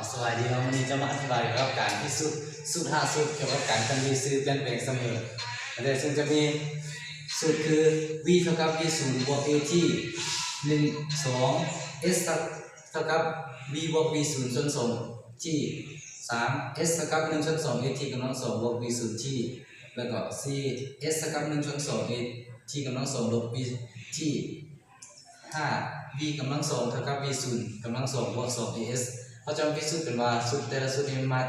ສະບາຍດີເນາະ, ມື້ນີ້ຈະມາອະທິບາຍກ່ຽວກັບການພິສູດສູດຫ້າຊຸດກ່ຽວກັບການເຄື່ອນທີ່ຊື່ປ່ຽນແປງສະເໝີ. ໂດຍເຊິ່ງຈະມີຊຸດຄື v ເທົ່າກັບ v ສູນບວກ at ໜຶ່ງ ສອງ s ເທົ່າກັບ v ບວກ v ສູນສ່ວນສອງ t ສາມ s ເທົ່າກັບໜຶ່ງສ່ວນສອງ at ກຳລັງສອງບວກ v ສູນ t ແລ້ວກໍສີ່ s ເທົ່າກັບໜຶ່ງສ່ວນສອງ at ກຳລັງສອງລົບ v t ຫ້າ v ກຳລັງສອງເທົ່າກັບ v ສູນກຳລັງສອງບວກສອງ as. ເຮົາຈະມາພິສູດກັນວ່າຊຸດແຕ່ລະຊຸດນີ້ມັນມາ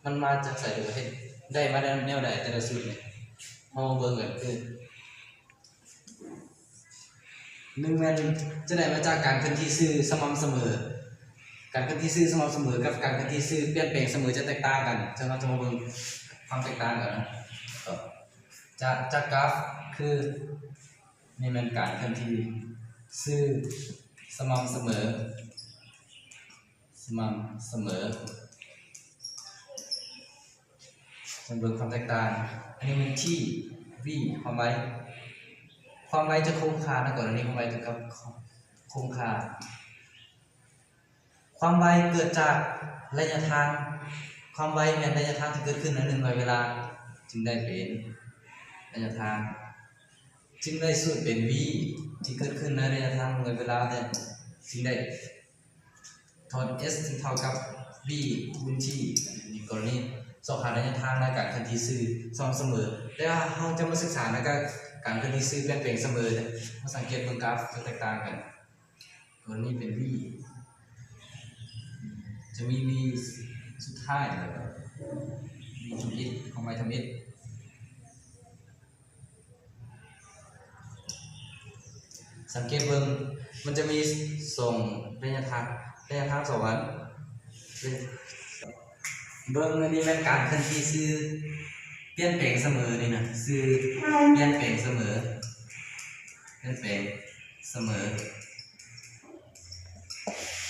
ມັນມາຈາກໃສ ຫຼືວ່າເຮັດໄດ້ມາແນວໃດແຕ່ລະຊຸດນີ້. ເຮົາມາເບິ່ງກັນຄື ໜຶ່ງແມ່ນຈະໄດ້ມາຈາກການເຄື່ອນທີ່ຊື່ສະໝ່ຳສະເໝີ. ການເຄື່ອນທີ່ຊື່ສະໝ່ຳສະເໝີກັບການເຄື່ອນທີ່ຊື່ປ່ຽນແປງສະເໝີຈະແຕກຕ່າງກັນ. ເຊິ່ງເຮົາຈະມາເບິ່ງຄວາມແຕກຕ່າງກັນນະ. ຈາກ ຈາກກາຟຄື ນີ້ແມ່ນການເຄື່ອນທີ່ຊື່ສະໝ່ຳສະເໝີ, ສະໝ່ຳສະເໝີ. ເບິ່ງຄວາມແຕກຕ່າງ. ອັນນີ້ແມ່ນ t v ຄວາມໄວ, ຄວາມໄວຈະຄົງຄ່ານະ, ກໍລະນີຄວາມໄວເທົ່າກັບຄົງຄ່າ. ຄວາມໄວເກີດຈາກໄລຍະທາງ, ຄວາມໄວແມ່ນໄລຍະທາງທີ່ເກີດຂຶ້ນໃນໜຶ່ງໜ່ວຍເວລາ ຈຶ່ງໄດ້ເປັນໄລຍະທາງ, ຈຶ່ງໄດ້ສູດເປັນ v ທີ່ເກີດຂຶ້ນໃນໄລຍະທາງໜຶ່ງໜ່ວຍເວລາ ແລະ ຈຶ່ງໄດ້ ຖອນ s ຈຶ່ງເທົ່າກັບ v ຄູນ t. ໃນກໍລະນີຊອກຫາໄລຍະທາງໃນການເຄື່ອນທີ່ຊື່ສະໝ່ຳສະເໝີ, ແຕ່ວ່າເຮົາຈະມາສຶກສາໃນການ ການເຄື່ອນທີ່ຊື່ປ່ຽນແປງສະເໝີ. ມາສັງເກດເບິ່ງກາຟຈະແຕກຕ່າງກັນ. ຕົວນີ້ເປັນ v ຈະມີ v ສຸດທ້າຍ ແລ້ວກໍ v ທຳອິດ ຄວາມໄວທຳອິດ. ສັງເກດເບິ່ງ ມັນຈະມີສອງໄລຍະທາງ, ໄລຍະທາງສອງອັນ. ເບິ່ງ ອັນນີ້ແມ່ນການເຄື່ອນທີ່ຊື່ປ່ຽນແປງສະເໝີນີ້ນະ, ຊື່ປ່ຽນແປງສະເໝີ, ປ່ຽນແປງສະເໝີ.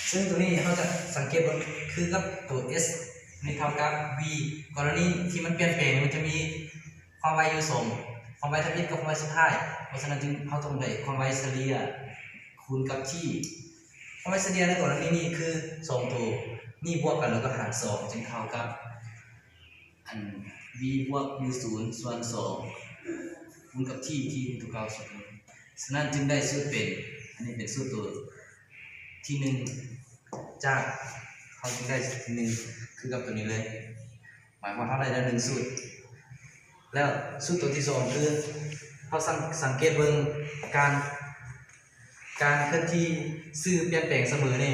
ເຊິ່ງຕົວນີ້ເຮົາຈະສັງເກດເບິ່ງຄືກັບຕົວ s ນີ້ເທົ່າກັບ v. ກໍລະນີທີ່ມັນປ່ຽນແປງ ມັນຈະມີຄວາມໄວຢູ່ສອງ, ຄວາມໄວທຳອິດກັບຄວາມໄວສຸດທ້າຍ. ເພາະສະນັ້ນຈຶ່ງເຮົາຕ້ອງໄດ້ຄວາມໄວສະເລ່ຍຄູນກັບ t. ຄວາມໄວສະເລ່ຍໃນກໍລະນີນີ້ຄືສອງໂຕນີ້ບວກກັນ ແລ້ວກໍຫານສອງ ຈຶ່ງເທົ່າກັບ ອັນ v ບວກ v ສູນສ່ວນສອງຄູນກັບ t, t ເປັນຕົວເກົ່າສູນ. ສະນັ້ນຈຶ່ງໄດ້ສູດເປັນ, ອັນນີ້ເປັນສູດຕົວທີໜຶ່ງ ຈາກ ເຮົາຈຶ່ງໄດ້ສູດທີໜຶ່ງຄືກັບຕົວນີ້ເລີຍ. ໝາຍຄວາມວ່າເຮົາໄດ້ແລ້ວໜຶ່ງສູດ. ແລ້ວສູດຕົວທີສອງຄື ເຮົາສັງ ສັງເກດເບິ່ງການ ການເຄື່ອນທີ່ຊື່ປ່ຽນແປງສະເໝີນີ້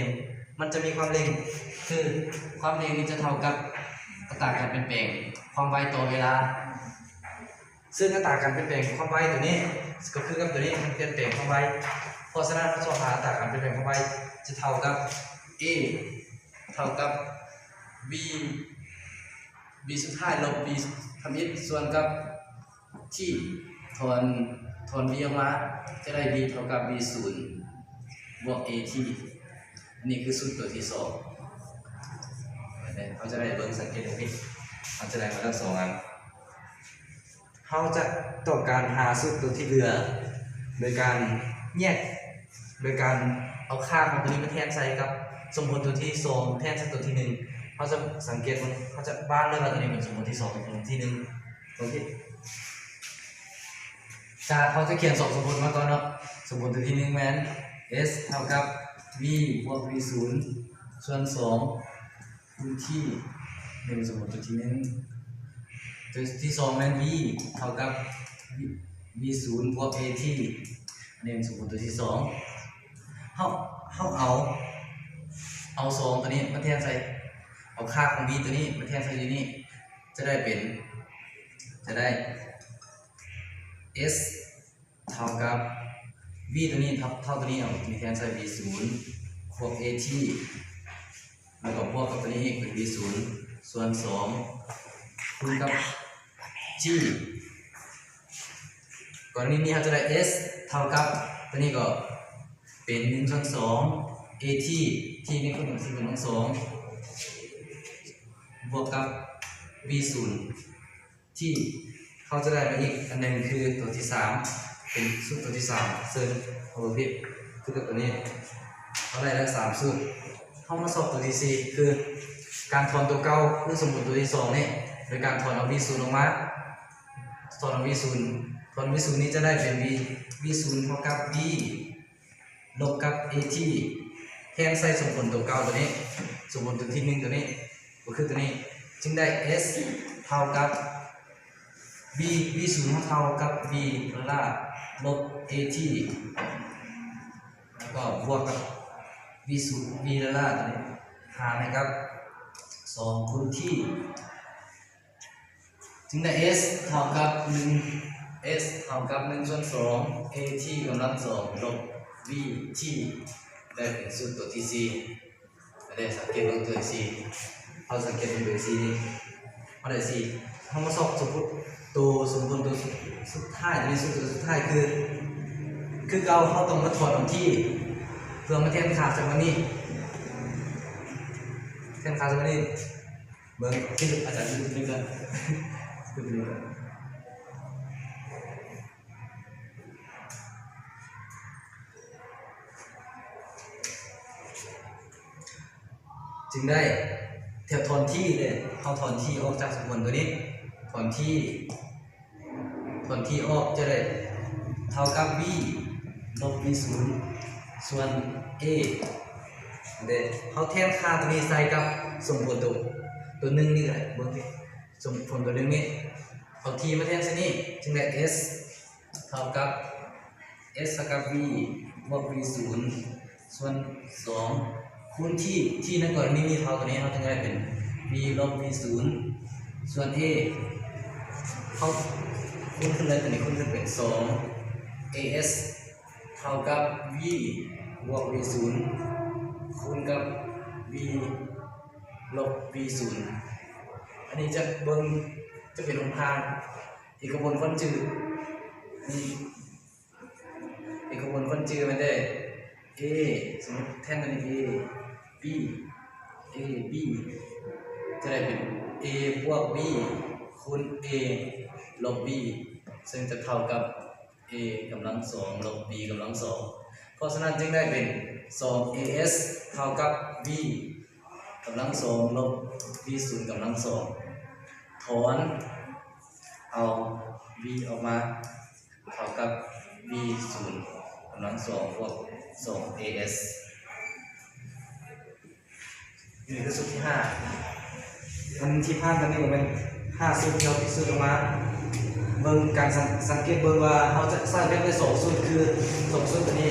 ມັນຈະມີຄວາມເລັ່ງ ຄືຄວາມເລັ່ງນີ້ຈະເທົ່າກັບອັດຕາການປ່ຽນແປງຄວາມໄວຕໍ່ເວລາ. ເຊິ່ງອັດຕາການປ່ຽນແປງຄວາມໄວຕົວນີ້ ກໍຄືກັບຕົວນີ້ ມັນປ່ຽນແປງຄວາມໄວ. ເພາະສະນັ້ນ ເຮົາຊອກຫາອັດຕາການປ່ຽນແປງຄວາມໄວ ຈະເທົ່າກັບ a ເທົ່າກັບ v v ສຸດທ້າຍລົບ v ທຳອິດ ສ່ວນກັບ t ຖອນ ຖອນ v ອອກມາ ຈະໄດ້ v ເທົ່າກັບ v ສູນບວກ at. ອັນນີ້ຄືສູດຕົວທີສອງ. ເຮົາຈະໄດ້ເບິ່ງ ສັງເກດເບິ່ງ ເຮົາຈະໄດ້ມາທັງສອງອັນ. ເຮົາຈະຕ້ອງການຫາສູດຕົວທີ່ເຫຼືອ ໂດຍການແຍກ ໂດຍການເອົາຄ່າຂອງຕົວນີ້ມາແທນໃສ່ກັບສົມຜົນຕົວທີສອງ ແທນໃສ່ຕົວທີໜຶ່ງ. ເຮົາຈະສັງເກດວ່າ ເຮົາຈະບານເລີຍວ່າຕົວນີ້ເປັນສົມຜົນທີສອງ ເປັນສົມຜົນທີໜຶ່ງ. ຕົວທີ່ ຈາກ ເຮົາຈະຂຽນສອງສົມຜົນມາກ່ອນເນາະ. ສົມຜົນຕົວທີໜຶ່ງແມ່ນ s ເທົ່າກັບ v ບວກ v ສູນສ່ວນສອງ ຄູນ t. ນີ້ເປັນສົມຜົນຕົວທີໜຶ່ງ. ຕົວທີສອງແມ່ນ v ເທົ່າກັບ v ສູນບວກ at. ອັນນີ້ເປັນສົມຜົນຕົວທີສອງ. ເຮົາ ເຮົາເອົາ ເອົາສອງຕົວນີ້ມາແທນໃສ່ ເອົາຄ່າຂອງ v ຕົວນີ້ມາແທນໃສ່ຢູ່ນີ້ ຈະໄດ້ເປັນ ຈະໄດ້ s ເທົ່າກັບ v ຕົວນີ້ເທົ່າ ເທົ່າຕົວນີ້ ເອົາຕົວນີ້ແທນໃສ່ v ສູນບວກ at ແລ້ວກໍບວກກັບຕົວນີ້ອີກເປັນ v ສູນສ່ວນສອງຄູນກັບ t. ກໍລະນີນີ້ເຮົາຈະໄດ້ s ເທົ່າກັບຕົວນີ້ກໍເປັນໜຶ່ງສ່ວນສອງ at ທີ່ນີ້ຄືເປັນໜຶ່ງສ່ວນສອງບວກກັບ v ສູນ ທີ່ເຮົາຈະໄດ້ມາອີກອັນໜຶ່ງຄືຕົວທີສາມ ເປັນສູດຕົວທີສາມ ເຊິ່ງເຮົາບໍ່ຜິດ ຄືຕົວນີ້ ເຮົາໄດ້ແລ້ວສາມສູດ. ເຮົາມາຊອກຕົວທີສີ່ ຄື ການຖອນຕົວເກົ່າ ຄືສົມຜົນຕົວທີສອງນີ້ ໂດຍການຖອນເອົາ v ສູນອອກມາ ຖອນເອົາ v ສູນ ຖອນ v ສູນນີ້ຈະໄດ້ເປັນ v v ສູນເທົ່າກັບ v ລົບກັບ at ແທນໃສ່ສົມຜົນຕົວເກົ່າຕົວນີ້ ສົມຜົນຕົວທີໜຶ່ງຕົວນີ້ ກໍຄືຕົວນີ້ ຈຶ່ງໄດ້ s ເທົ່າກັບ v v ສູນເທົ່າກັບ v ລາລາ ລົບ at ແລ້ວກໍບວກກັບ v ສູນ v ລາລາ ຫານໃຫ້ກັບສອງຄູນ t ຈຶ່ງໄດ້ s ເທົ່າກັບໜຶ່ງ s ເທົ່າກັບໜຶ່ງສ່ວນສອງ at ກຳລັງສອງລົບ v t ໄດ້ເປັນສູດຕົວທີສີ່. ໄດ້ສັງເກດເບິ່ງຕົວທີສີ່ ເຮົາສັງເກດເບິ່ງຕົວທີສີ່ນີ້ ເຮົາໄດ້ສີ່ ເຮົາມາຊອກສົມມຸດໂຕສົມຜົນຕົວສຸດທ້າຍ ຕົວນີ້ສົມຜົນຕົວສຸດທ້າຍຄື ຄືເກົ່າ ເຮົາຕ້ອງມາຖອນອອກທີ່ ເພື່ອມາແທນຄ່າໃສ່ໝ່ອງນີ້ ແທນຄ່າໃສ່ໝ່ອງນີ້ ເບິ່ງ ອາຈານ ຈຶ່ງໄດ້ ແຖວຖອນ t ເດ້ ເຮົາຖອນ t ອອກຈາກສົມຜົນຕົວນີ້ ຖອນ t ຖອນ t ອອກຈະໄດ້ເທົ່າກັບ v ລົບ v ສູນ ສ່ວນ a ເດ້ ເຮົາແທນຄ່າຕົວນີ້ໃສ່ກັບສົມຜົນຕົວ ຕົວໜຶ່ງນີ້ກໍໄດ້ ເບິ່ງ ສົມຜົນຕົວໜຶ່ງນີ້ ເອົາ t ມາແທນໃສ່ນີ້ ຈຶ່ງໄດ້ s ເທົ່າກັບ s ເທົ່າກັບ v ບວກ v ສູນ ສ່ວນສອງ ຄູນ t t ໃນກໍລະນີນີ້ເທົ່າຕົວນີ້ ເຮົາຈຶ່ງໄດ້ເປັນ v ລົບ v ສູນ ສ່ວນ a ເຮົາຄູນຂຶ້ນເລີຍ ຕົວນີ້ຄູນຂຶ້ນເປັນສອງ as ເທົ່າກັບ v ບວກ v ສູນ ຄູນກັບ v ລົບ v ສູນ ອັນນີ້ຈະເບິ່ງ ຈະເປັນຫົນທາງ ເອກະພົນຄວານຈື່ ເອກະພົນຄວານຈື່ແມ່ນເດ້ a ສົມມຸດແທນຕົວນີ້ a b a b ຈະໄດ້ເປັນ a ບວກ b ຄູນ a ລົບ b ເຊິ່ງຈະເທົ່າກັບ a ກຳລັງສອງລົບ b ກຳລັງສອງ ເພາະສະນັ້ນຈຶ່ງໄດ້ເປັນ ສອງ as ເທົ່າກັບ v ກຳລັງສອງລົບ v ສູນກຳລັງສອງ ຖອນເອົາ v ອອກມາ ເທົ່າກັບ v ສູນກຳລັງສອງບວກສອງ as ນີ້ຄືສູດທີຫ້າ ອັນທີ່ຜ່ານມານີ້ກໍແມ່ນຫ້າສູດທີ່ເຮົາຄິດສູດອອກມາ ເບິ່ງການສັງ ສັງເກດເບິ່ງວ່າເຮົາຈະໃຊ້ແບບໃດສອງສູດ ຄືສອງສູດຕົວນີ້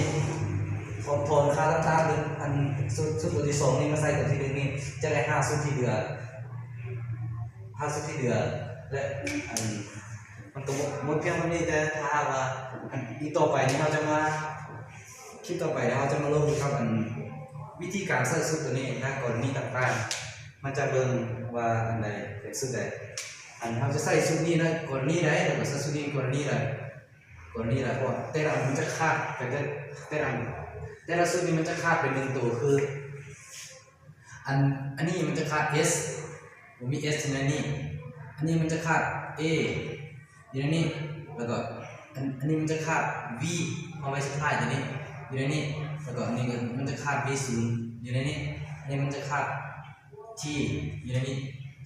ຖອນ ຖອນຄ່າຕ່າງໆ ອັນສູດ ສູດຕົວທີສອງນີ້ມາໃສ່ຕົວທີໜຶ່ງນີ້ ຈະໄດ້ຫ້າສູດທີ່ເຫຼືອ ຫ້າສູດທີ່ເຫຼືອ ແລະ ອັນ ມັນກໍໝົດ ໝົດພຽງເທົ່ານີ້ ແຕ່ຖ້າຫາກວ່າ ອັນ ອີກຕໍ່ໄປນີ້ເຮົາຈະມາ ຄລິບຕໍ່ໄປເຮົາຈະມາລົງກັບ ອັນ ວິທີການໃຊ້ສູດຕົວນີ້ໃນກໍລະນີຕ່າງໆ ມັນຈະເບິ່ງວ່າອັນໃດເປັນສູດໃດ ອັນ ເຮົາຈະໃຊ້ສູດນີ້ໃນກໍລະນີໃດ ແລ້ວກໍໃຊ້ສູດນີ້ກໍລະນີໃດ ກໍລະນີໃດ ເພາະວ່າແຕ່ລະອັນມັນຈະຂາດໄປ ແຕ່ ແຕ່ລະອັນ ແຕ່ລະສູດນີ້ມັນຈະຂາດໄປໜຶ່ງໂຕ ຄື ອັນ ອັນນີ້ມັນຈະຂາດ s ບໍ່ມີ s ຢູ່ໃນນີ້ ອັນນີ້ມັນຈະຂາດ a ຢູ່ໃນນີ້ ແລ້ວກໍ ອັນ ອັນນີ້ມັນຈະຂາດ v ເອົາໄວ້ສຸດທ້າຍຕົວນີ້ ຢູ່ໃນນີ້ ແລ້ວກໍອັນນີ້ກໍມັນຈະຂາດ v ສູນ ຢູ່ໃນນີ້ ອັນນີ້ມັນຈະຂາດ t ຢູ່ໃນນີ້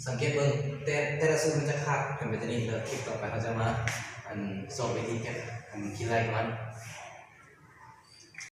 ສັງເກດເບິ່ງ ແຕ່ ແຕ່ລະສູດມັນຈະຂາດກັນໄປຕົວນີ້ ແລ້ວຄລິບຕໍ່ໄປເຮົາຈະມາ ອັນ ສອນວິທີແກ້ ອັນ ຄິດໄລ່ຂອງມັນ.